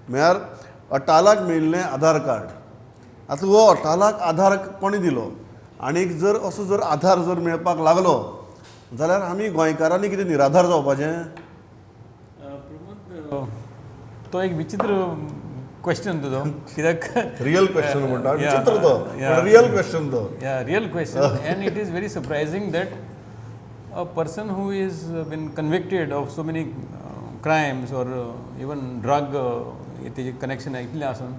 म्हळ्यार अटालाक मेळिल्लें आधार कार्ड. आतां हो अटालाक आधार कोणें दिलो आनीक जर असो जर आधार जर मेळपाक लागलो जाल्यार आमी गोंयकारांनी कितें निराधार जावपाचें? प्रमोद, तो एक विचित्र क्वेश्चन तुजो, कित्याक रियल क्वेश्चन म्हणटा, विचित्र तो, रियल क्वेश्चन तो. Yeah, real question. And it is very surprising that a person who is been convicted of so many crimes or even drug तेजे कनेक्शन इतलें आसून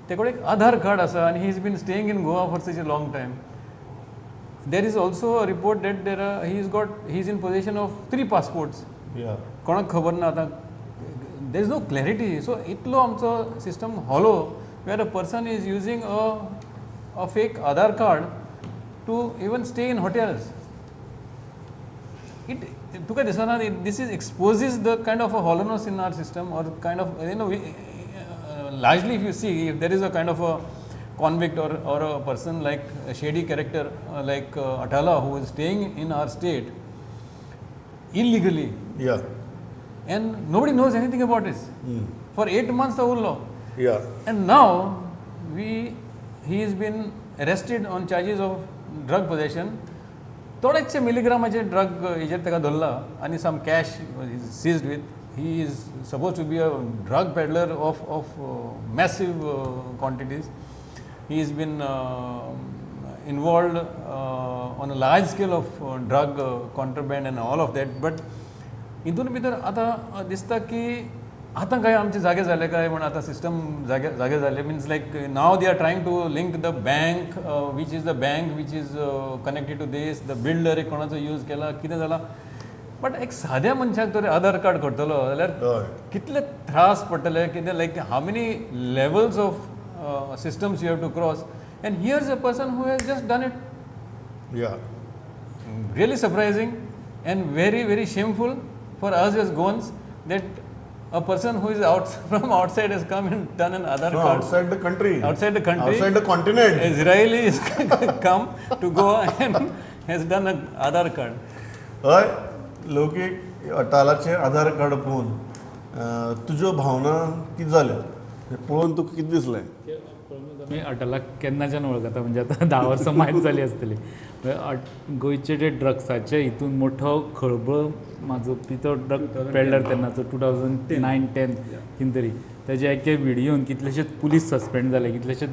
ते कडेन एक आधार कार्ड आसा आनी he is been staying in Goa for such a long time. There is also a report that there are he is got he is in possession of 3 passports. कोणाक खबर ना आतां, there is no clarity. So इतलो आमचो system hollow where a person is using a fake Aadhaar card to even stay in hotels. It तुका दिसना this is exposes the kind of a hollowness in our system or kind of you know largely if you see if there is a kind of a convict or a person like a shady character like Atala who is staying in our state illegally. Yeah. And nobody knows anything about this. For 8 months the whole law. Yeah. And now he has been arrested on charges of drug possession. थोडेचशे मिलीग्रामाचे drug हेजेर ताका धरला आनी some cash is seized with. He is supposed to be a drug peddler of massive quantities. He has been involved on a large scale of drug contraband and all of that. But हितून भितर आतां दिसता की आतां काय आमचे जागे जाले काय म्हण आतां सिस्टम जागे जाले. Means like now they are trying to link the bank which is the bank which is connected to this, the builder एक कोणाचो यूज केला कितें जाला. बट एक साद्या मनशाक तर आधार कार्ड करतलो जाल्यार कितले त्रास पडटले, कितें like how many levels of systems you have to cross. And here is a person who has just done it. Yeah, really surprising and very very shameful for us as Goans that a person who is out from outside has come and done an Aadhaar card. Outside the country. Outside the country. Outside the continent. Israeli has come to Goa and has done an Aadhaar card. हय, लौकीक अटालाचें आधार card पळोवन तुज्यो भावना कितें जाल्यो, पळोवन तुका कितें दिसलें? आमी अटलाक केन्नाच्यान वळखता, म्हणजे आतां 10 वर्सां मायज जाली आसतली. गोंयचे जे ड्रग्साचे हितून मोठो खळबळ माजोवपी तो ड्रग पेडलर तेन्नाचो 2009-10 कितें तरी तेजे एके व्हिडियोन कितलेशेच पुलीस सस्पेंड जाले, कितलेशेच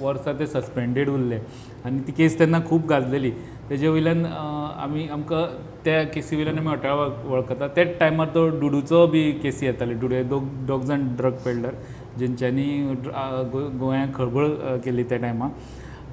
वर्सां ते सस्पेंडेड उरले आनी ती केस तेन्ना खूब गाजलेली. तेजे वयल्यान आमी आमकां त्या केसी वयल्यान आमी अटळा वळखता. त्याच टायमार तो डुडूचो बी केसी येताली. डुडू हे दोग जाण ड्रग पेडलर जेंच्यांनी गोंयांत खळबळ केली त्या टायमार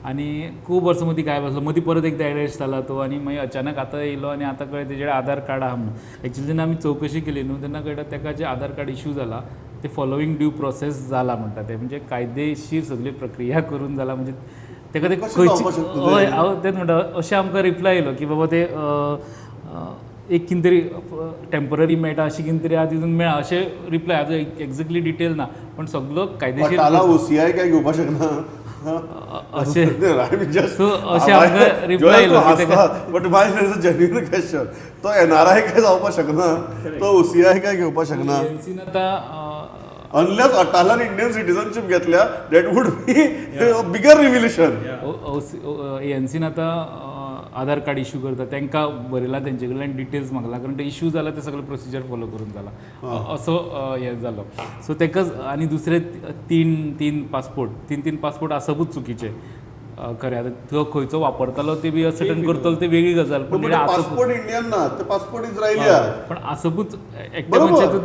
आनी खूब वर्सां मदीं गायब आसलो. मदीं परत एकदां एरेस्ट जाला तो आनी मागीर अचानक आतां येयलो आनी आतां कळ्ळें तेजे आधार कार्ड आहा म्हणून. एक्चुअली जेन्ना आमी चवकशी केली न्हू तेन्ना कळटा तेका जें आधार कार्ड इशू जाला ते फॉलोईंग ड्यू प्रोसेस जाला म्हणटा ते, म्हणजे कायदेशीर सगळी प्रक्रिया करून जाला. म्हणजे तेका ते खंयची हय हांव तेच म्हणटा अशें आमकां रिप्लाय येयलो की बाबा ते एक कितें तरी टेम्पररी मेळटा अशें कितें तरी आहा तितून मेळा अशें रिप्लाय. आतां एक्झॅक्टली डिटेल ना पण सगळो कायदेशीर ओसीआय काय घेवपाक शकना अशें सो अशें आमकां रिप्लाय येयलो. But my is a genuine question, तो एनआरआय काय जावपाक शकना, तो ओसीआय काय घेवपाक शकना. एनसीन आतां अनलेस अटालान इंडियन सिटीजनशीप घेतल्या that would be a bigger revolution. एएनसीन आतां आधार कार्ड इशू करता तांकां बरयलां, तेंचे कडल्यान डिटेल्स मागला, कारण ते इशू जाला ते सगळे प्रोसिजर फॉलो करून जाला असो हें जालो. सो ताकाच आनी दुसरे तीन पासपोर्ट आसपूच चुकीचे. खरें आतां तो खंयचो वापरतालो ते बी असर्टन करतलो ते वेगळी गजाल, पण पासपोर्ट इंडियन ना, ते पासपोर्ट इस्रायली. पण आसपूच एकट्या मनशाचो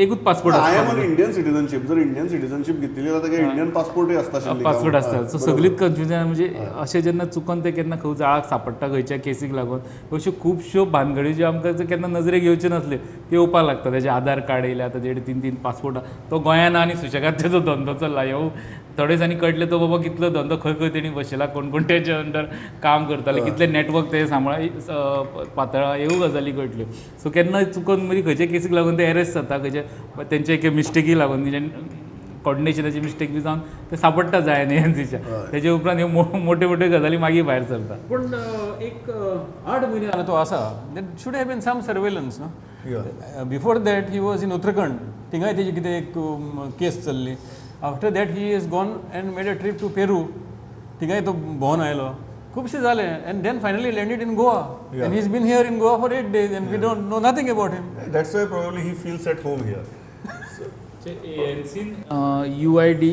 एकूच passport. I am Indian citizenship, जर इंडियन सिटीजनशीप घेतली जाल्यार इंडियन पासपोर्टूय आसता, पासपोर्ट आसता. सो सगळीच कन्फ्युजन. म्हणजे अशें जेन्ना चुकोन ते केन्ना खंय जाळाक सापडटा खंयच्या केसीक लागून अश्यो खुबश्यो भानगडी ज्यो आमकां केन्ना नजरेक येवच्यो नासल्यो त्यो येवपाक लागता. तेजे आधार कार्ड येयले आतां तेजे 3-3 पासपोर्ट, तो गोंयान आनी सुशेगाद तेजो धंदो चल्ला. ह्यो थोडे दिसांनी कळटलें तो बाबा कितलो धंदो खंय खंय तेणी बसयला, कोण कोण तेच्या अंडर काम करताले, कितले नेटवर्क ते सांबाळ पातळा, ह्यो गजाली कळटल्यो. सो केन्ना चुकोन मदीं खंयच्या केसीक लागून ते एरेस्ट जाता, खंयच्या तेंचे एके मिस्टेकी लागून कॉर्डिनेशनाची मिस्टेक बी जावन ते सापडटा जाय न्ही एनसीच्या. तेजे उपरांत ह्यो मोट्यो मोट्यो गजाली मागीर भायर सरता. पूण एक 8 म्हयने जाले तो आसा. There should have been some surveillance न्हू. Before that he was in Uttarakhand. थिंगाय तेजी कितें एक केस चल्ली. After that he is gone and made a trip to Peru. थिंगाय तो भोंवन आयलो. खुबशें जालें and then finally landed in Goa and he's been here in Goa for 8 days and we don't know nothing about him. That's why probably he feels at home here. एएनसीन UID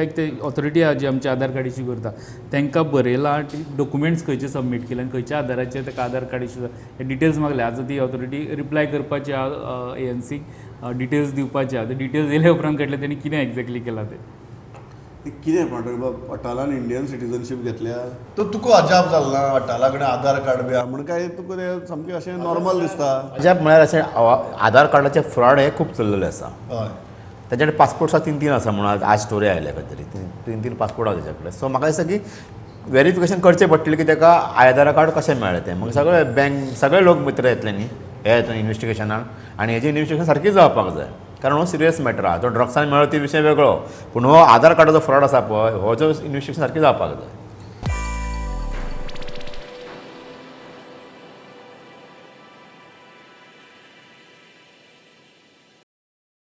एक ते authority आहा जी आमचे आधार card issue करता, तांकां बरयलां, documents खंयचे submit केले आनी खंयच्या आधाराचेर ताका आधार कार्ड इश्यू जाला हे डिटेल्स मागले. आतां ती ऑथॉरिटी रिप्लाय करपाची आहा, एएनसीक डिटेल्स दिवपाचे आहा. ते डिटेल्स येयल्या उपरांत कळटलें तेणी कितें एग्जॅक्टली केलां तें. कितें म्हणटा बाब, अटालान इंडियन सिटीजनशीप घेतल्या तर तुका अजाप जालें ना? अटाला कडेन आधार कार्ड बी आहा म्हण काय तुका तें सामकें अशें नॉर्मल दिसता? अजाप म्हळ्यार अशें आधार कार्डाचे फ्रॉड हे खूब चल्लेले आसा. ताच्या कडेन पासपोर्ट सुद्दां तीन तीन आसा म्हणून आज स्टोरी आयल्या खंय तरी. तीन तीन पासपोर्ट आसा तेच्या कडेन. सो म्हाका दिसता की वेरिफिकेशन करचें पडटलें की ताका आधार कार्ड कशें मेळ्ळें तें. मागीर सगळे बँक, सगळे लोक मित्र येतले न्ही हे हितून इन्वेस्टिगेशनान आनी हेजें इन्वेस्टिगेशन सारकें जावपाक जाय, कारण हो सिरियस मॅटर आहा. जो ड्रग्सान मेळ्ळो ती विशय वेगळो, पूण हो आधार कार्डाचो फ्रॉड आसा पळय, हो जो इन्वेस्टिगेशन सारकें जावपाक जाय.